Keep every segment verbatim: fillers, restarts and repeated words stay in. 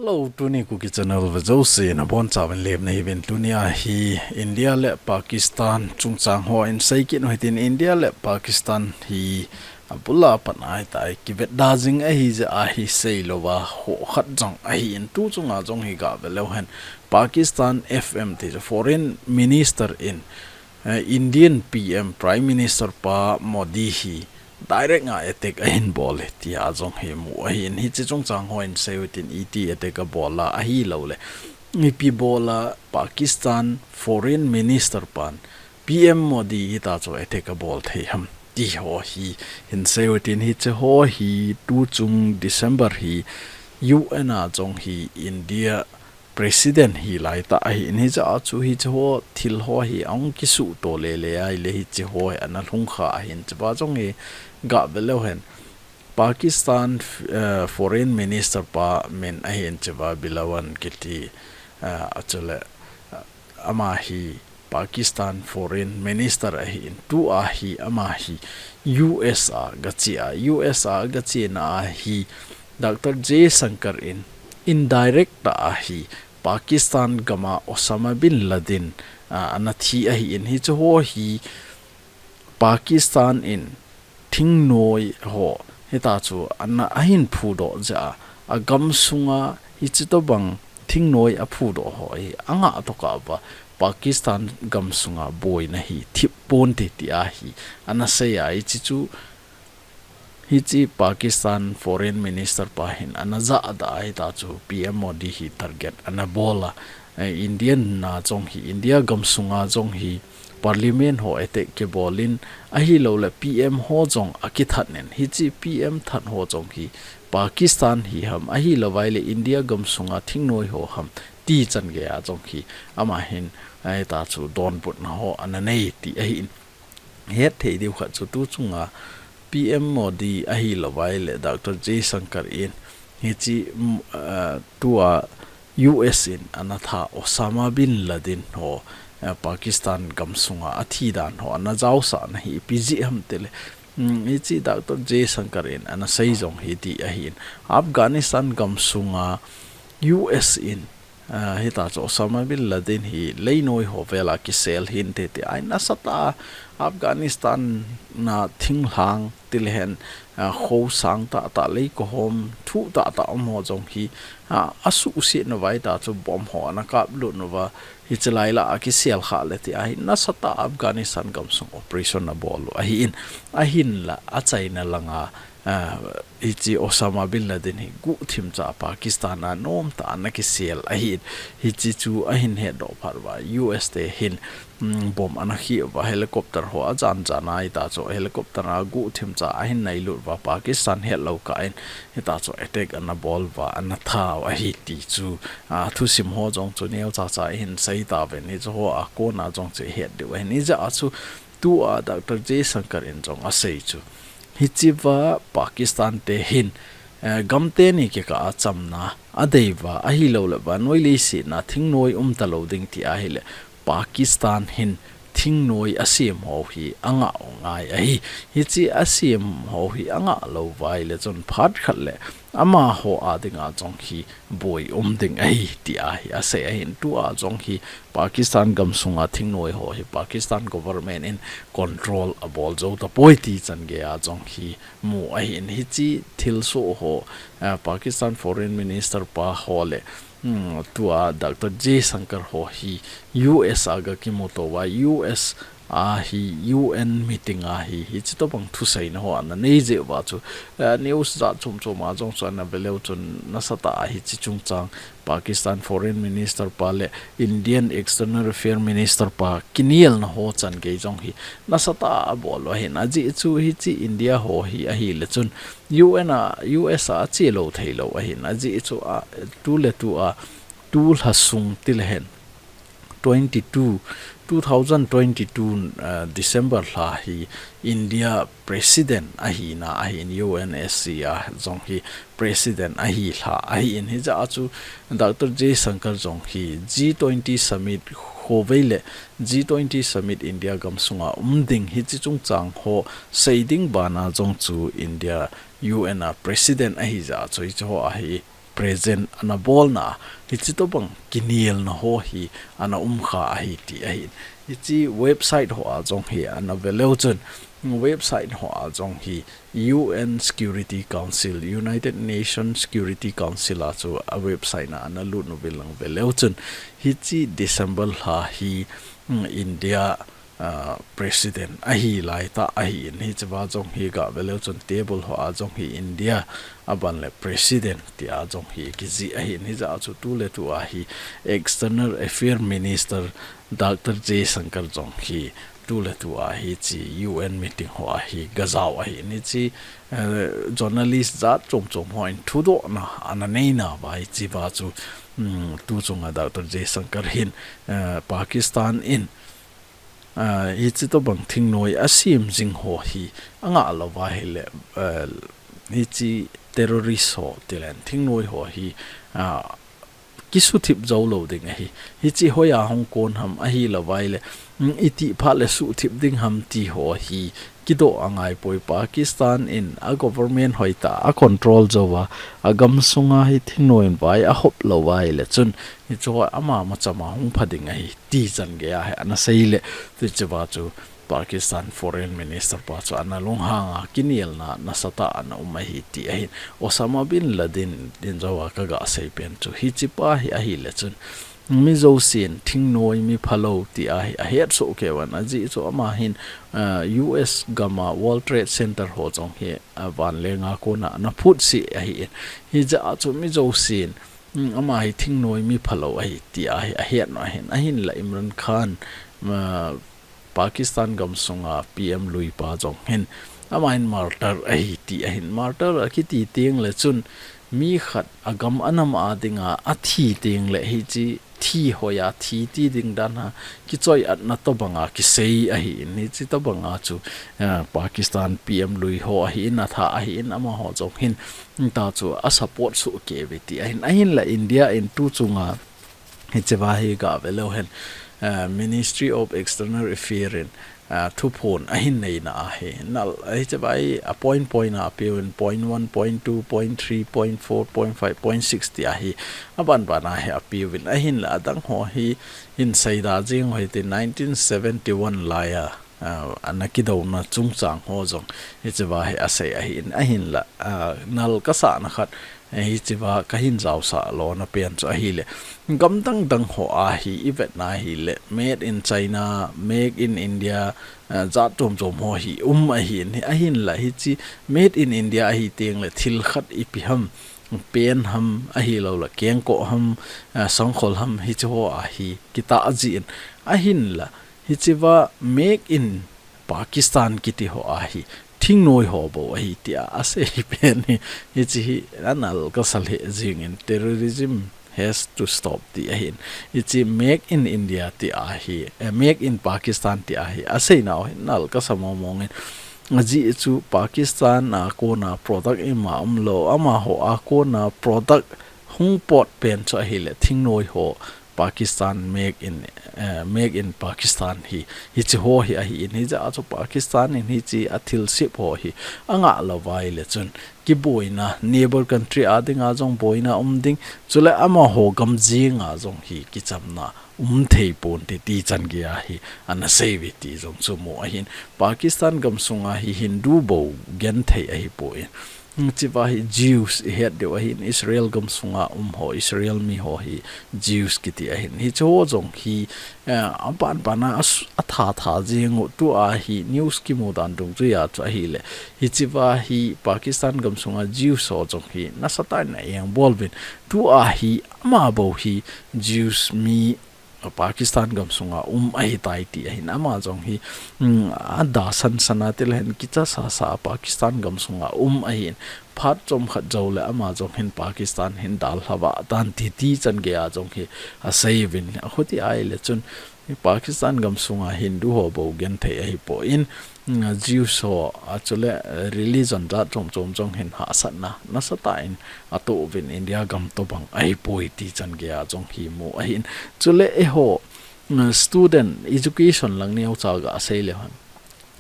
Hello, tuni Kuki Channel vea jouse nabonchauvin lemna hiuvin. Tuni a hi India le Pakistan chungchang ho in seikit u hitin, India le Pakistan hi abul a pat a hitia kivetda jing ahi jeh a hi seilouva ho khat jong ahin, tu chunga jong hi gah ve leu hen Pakistan F M ti chu Foreign Minister in, eh, Indian P M, Prime Minister pa Modi hi direct a attack ahin bol e tia jong hi mu ahin, hiche chungchang ho in sei u hitin iti attack abol a, ahilouleh ipi bol a Pakistan Foreign Minister pan P M Modi hitia chu attack abol thei ham ti ho hi hin sei u hitin, hiche ho hi tuchung December hi U N a jong hi India President hi laitah ahin, hijeh a chu hiche ho thil ho hi ahung kisuhto lele ahileh hiche ho hi ana lhungkha ahin, chua jong hi gah ve leu hen Pakistan, eh, Foreign Minister pa min ahin, chua Bilawal kiti, eh, achuleh, eh, ama hi Pakistan Foreign Minister ahin, tua hi ama hi U S a gache a, U S a gachena a hi Doctor Jaishankar in indirect a hi Pakistan gam a Osama bin Laden, ah, ana thi ahin, hiche ho hi Pakistan in thingnoi ho hitia chu ana ahin phudoh jeh a, agam sunga hiche tobang thingnoi aphudoh ho hi angah tokah uva Pakistan gam sunga boina hi thip ponte tia hi ana sei a, hiche chu hiche Pakistan Foreign Minister pa hin ana jahda a, hitia chu P M Modi hi target ana bol a, eh, Indian na jong hi, India gam sunga jong hi Parliament ho attack kibol in, ahilouleh P M ho jong akithat in, hiche P M that ho jong hi Pakistan hi ham, ahilouleh India gam sunga thingnoi ho ham ti chan gei a jong hi ama hin, eh, hitia chu donbutna ho ana nei ti ahin. Hetthei diu khat chu tuchunga P M Modi ahilouleh Doctor Jaishankar in hiche, mm, ah, tua U S in ana tha Osama bin Laden ho, ah, Pakistan gam sunga athi dan ho ana jaosahna hi ipi jeh ham tileh, mm, hiche Doctor Jaishankar in ana sei jong hi ti ahin, Afghanistan gam sunga U S in, ah, hitia chu Osama bin Laden hi leinoi ho vel a kisel hinte ti ahin, nasatah a Afghanistan na thinglhang tileh hen, ah, kho sang tahtah, lei kohom thuh tahtah um ho jong hi, ah, asuhset nauva, hitia chu bomb ho ana kaplut nauva, hiche lai lah a kisel khah le ti ahin, nasatah a Afghanistan gam sung operation abol u ahin, ahinla achaina langa, ah, hiche Osama bin Laden hi guhthim cha Pakistan a nomtah a ana kisel ahin, hiche chu ahin hetdoh phat uva U S te hin, mm, bomb ana khih uva, helicopter ho ajan jan a, hitia chu helicopter a guhthim cha ahin nailut uva, Pakistan hetlou kah in hitia chu attack ana bol uva, ana tha u ahi ti chu, ah, thusim ho jong chu neocha cha ihin sei tauvin, hiche ho a kona jong chu ihet diu ahin, hijeh a chu tua Doctor Jaishankar in jong asei chu, hichea Pakistan te hin, eh, gam teni kikah a chamna adei uva, ahilouleh vannoi leiset na thingnoi umtalou ding ti ahileh, Pakistan hin thingnoi asem ho hi angah u ngai ahi. Hiche asem ho hi angah lou uva ahileh chun phat khat leh amaho a dinga jong hi boi um ding ahi ti ahi asei ahin, tua jong hi Pakistan gam sunga thingnoi ho hi Pakistan government in control abol jou tapoi ti chan gei a jong hi mu ahin, hiche thilsoh ho, ah, Pakistan Foreign Minister pa ho leh, hmm, tua Doctor Jaishankar ho hi U S a gakimuto uva, U S a hi U N meeting a hi, hiche tobang thuseina ho ana nei jeh uva chu, ah, news jat chom chom a jong chu ana ve leu chun nasatah a hiche chungchang Pakistan Foreign Minister pa leh Indian External Affair Minister pa kinelna ho chan gei jong hi nasatah a abol u ahin, ajeh chu hiche India ho hi ahileh chun U N a, U S a achelou theilou ahin, ajeh chu a, tuletua, tulha sung tileh hen twenty-two, two thousand twenty-two, uh, December lha hi India President ahina ahin, U N S C a jong hi President ahi lha ahin, hijeh a chu Doctor Jaishankar jong hi G twenty Summit khovei leh G twenty Summit India gam sunga um ding hiche chungchang ho sei ding bana jong chu India U N a President ahi jeh a chu hiche ho a hi present ana bolna, hichi tobang kinelna ho hi ana umkha ahi ti ahin. Hichi website hoa jong hi ana veleu chun, website hoa jong hi U N Security Council, United Nations Security Council a chu a website na ana lut uvin lang veleu chun, hichi December lha hi, mm, India, ah, president ahi laitah ahin, hichea jong hi ga veleu chun table hoa jong hi India, aban le president tia jong hi kijih ahin, hijeh a chu tuletu a hi External Affair Minister Doctor Jaishankar jong hi tuletu a hichi U N meeting hoa hi gajao ahin, hichi, eh, journalist jat chom chom hon thudohna ana neina uva hichea chu, mm, tuchunga Doctor Jaishankar hin, eh, Pakistan in, ah, hichi tobang thingnoi asem jing ho hi angah louva ahile, eh, hichi terrorist ho tilen thingnoi ho hi, ah, kisuthip jou lou ding ahi. Hichi hoiya hung kon ham ahilouva ahile, mm, itih phat le suhthip ding ham ti ho hi kidoh angaipoi. Pakistan in a government hoitah a control jouva, agam sunga hi thingnoi in vai ahop louva ahile chun, hichu amaho chama hung pha ding ahi ti chan geiya hi ana seile, hichea chu Pakistan Foreign Minister pa chu ana lunghanga kinelna nasatah ana um ahi ti ahin. Osama bin Laden in jouva kaga seipen chu hichipa hi ahile chun, mi jousen thingnoi mi phalou ti ahi ahetsoh keiuvin, ajeh chu ama hin, ah, U S gam a World Trade Center ho jong hi, ah, vanlenga kona ana phutseh ahin. Hijeh a chu mi jousen, mm, ama hi thingnoi mi phalou ahi ti ahi ahet nau ahin. Ahinla Imran Khan, ah, Pakistan gam sunga P M lui pa jong hin, ama hin martyr ahi ti ahin. Martyr akiti tengle chun mi khat agam anam a dinga athi tengle hichi thi hoiya thi ti ding dan a kichoi-atna tobanga kisei ahin, hichi tobanga chu, eh, Pakistan P M lui ho ahin, atha ahin, amaho jong hin, ta chu a support soh keiuve ti ahin. Ahinla India in tuchunga hichea hi ga veleu hen, eh, Ministry of External Affair in, ah, thuphon ahin neina ahi. Nal, hichea hi a point point a apeuvin, point one, point two, point three, point four, point five, point six ti ahi. Aban ban a hi apeuvin. Ahinla adang ho hi hin seida jing ho hiti nineteen seventy-one laiya, ah, ana kidouna chungchang ho jong hichea hi asei ahin. Ahinla, ah, nal kasahna khat, eh, hichea kahin jaosah lona pen chu ahile, gam dang dang hoa hi ivetna ahile, Made in China, Make in India, eh, jat chom chom ho hi um ahin, ahinla hichi Made in India ahi tengle thil khat ipi ham, pen ham, ahilouleh kengkoh ham, eh, sangkhol ham, hichi hoa hi kitah jin, ahinla hichea Make in Pakistan kiti hoa hi thingnoi ho bou ahi tia asei pen hi, hichi hi anal kasa lheh jingin, terrorism has to stop ti ahin. Hichi Make in India ti ahi, eh, Make in Pakistan ti ahi aseinau hi nal kasa mong mongin. Ajeh chu Pakistan a kona product ima umlou, amaho a kona product hung pot pen chu ahile thingnoi ho, Pakistan Make in, eh, Make in Pakistan hi, hichi ho hi ahin, hijeh a chu Pakistan in hichi a thilsep ho hi angah louva ahile chun kiboina, neighbor country a dinga jong boina um ding, chule amaho gam jenga jong hi kichamna um thei ponte ti chan geiya hi ana seiuve ti jong chu mu ahin. Pakistan gam sunga hi Hindu bou genthei ahipoi. Hichea hi Jews ihet diu ahin, Israel gam sunga um ho, Israel mi ho hi Jews kiti ahin. Hichi ho jong hi, eh, aban ban a as-, atha tha jing u, tua hi news kimu dan dungjuia chu ahile, hichea hi Pakistan gam sunga Jews ho jong hi nasatah in a-engbol uvin, tua hi ama bou hi Jews mi Pakistan gam sunga um ahitai ti ahin, ama jong hi, mm, ada san san a tileh hin kicha sa sa a Pakistan gam sunga um ahin, phat chomkhat jouleh ama jong hin Pakistan hin dalha uva atan ti ti chan geiya jong hi aseiuvin, achuti ahile chun Pakistan gam sunga Hindu ho bou genthei ahipon, mm, Jews ho, a chule, eh, religion jat chom chom jong hin hahsatna nasatah in atoh uvin India gam tobang ahipoi ti chan geiya jong hi mu ahin. Chule eiho, mm, student education lang neocha ga seileu hen,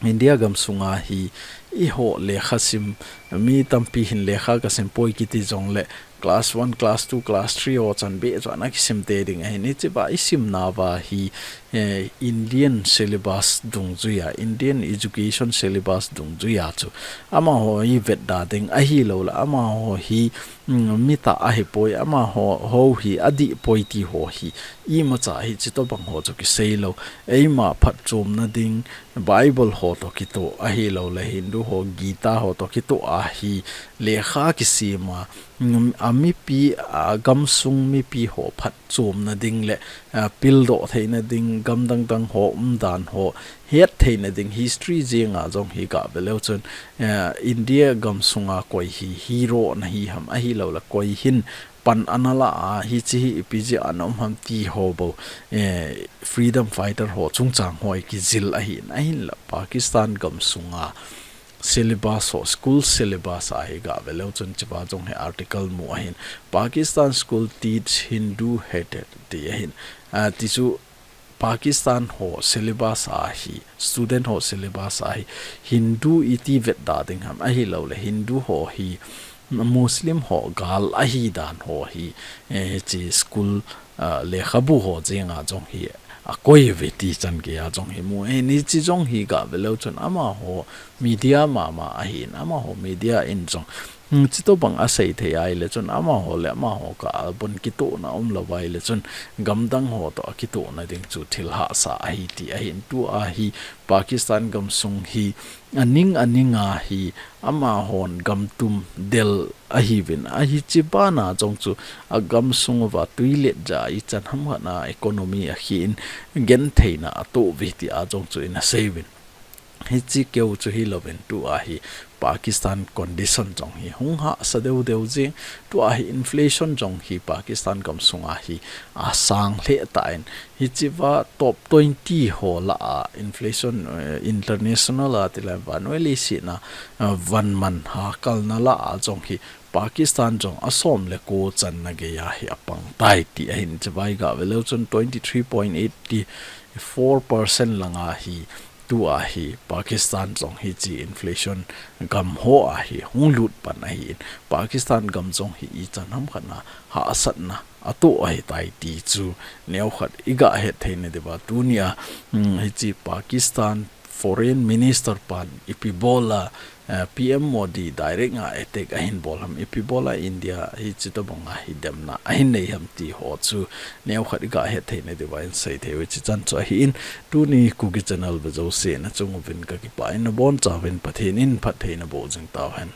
India gam sunga hi eiho lekha sim, mi tampi hin lekha kasim poi kiti jongleh, class one, class two, class three ho chan beh chu ana kisim tei ding ahin. Hiche va isim nauva hi, eh, Indian syllabus dungjuia, Indian education syllabus dungjuia chu amaho hi vetda ding ahilouleh, amaho hi, mm, mitah ahipoi, amaho, ho hi adihpoi ti ho hi, imacha hiche tobang ho chu kiseilou. Eima phatchomna ding, Bible ho toh kitoh ahilouleh, Hindu ho Gita ho toh kitoh a hi lekha kisima, mm, amipi, agamsung mipi ho phatchomna ding le, a, pildoh theina ding, gam dangdang ho umdan ho het theina ding history jenga jong hi gah veleu chun, eh, India gamsunga koi hi hero ana hi ham ahilouleh, koi hin pan ana la a, hiche hi ipi jeh a ana um ham ti ho bou, eh, freedom fighter ho chungchang ho hi kijil ahin, ahinla Pakistan gamsunga syllabus ho, school syllabus a hi gah veleu chun hicheva jong hi article mu ahin, Pakistan school teach Hindu hatred ti ahin. Ah, tichu Pakistan ho syllabus a hi, student ho syllabus a hi, Hindu iti vetda ding ham ahilouleh, Hindu ho hi Muslim ho gal ahidan ho hi, eh, hiche school, ah, lekhabu ho jenga jong hi akoi uve ti chan geiya jong hi mu ahin, hiche jong hi gah veleu chun amaho media mama ahin, amaho media in jong, hmm, hiche tobang asei thei ahile chun amaho le amaho kah a bon kitohna umlou ahile chun gamdang ho toh akitohna ding chu thil hahsa ahi ti ahin, tua hi Pakistan gamsung hi aning aninga hi amahon gamtum del ahiuvin, ahiche bana jong chu agamsung uva twilet ja ichan hamkhat na economy akhi in gentheina atoh uve tia jong chu ina seiuvin. Hiche keu chu hilouvin tua hi Pakistan condition jong hi hung hahsa deu deu jeng, tua hi inflation jong hi Pakistan gamsunga hi asang lheh tan, hicheva top twenty ho lah a inflation, eh, international a tilai vannoi leiset a, eh, vanman hakalna lah a jong hi Pakistan jong asom le ko channa geiya hi apang tai ti ahin, hicheva hi gah veleu chun twenty three point eight four percent langa hi tua hi Pakistan jong hiche inflation gam ho a hi hung lut pan ahin, Pakistan gam jong hi ichan hamkhat na hahsatna atoh ahitai ti chu neokhat igah het theina diuva tunia, mm, hiche Pakistan Foreign Minister pan ipi bola, eh, P M Modi direct a attack ahin bol ham, ipi bola India hiche tobanga hi demna ahin nei ham ti ho chu neokhat igah het theina diuva in sei thei u hiche chan chu ahin, tuni Kuki Channel ve jouse nachung uvin kakipah in, nabonchauvin Pathen in phattheina boh jing tauhen.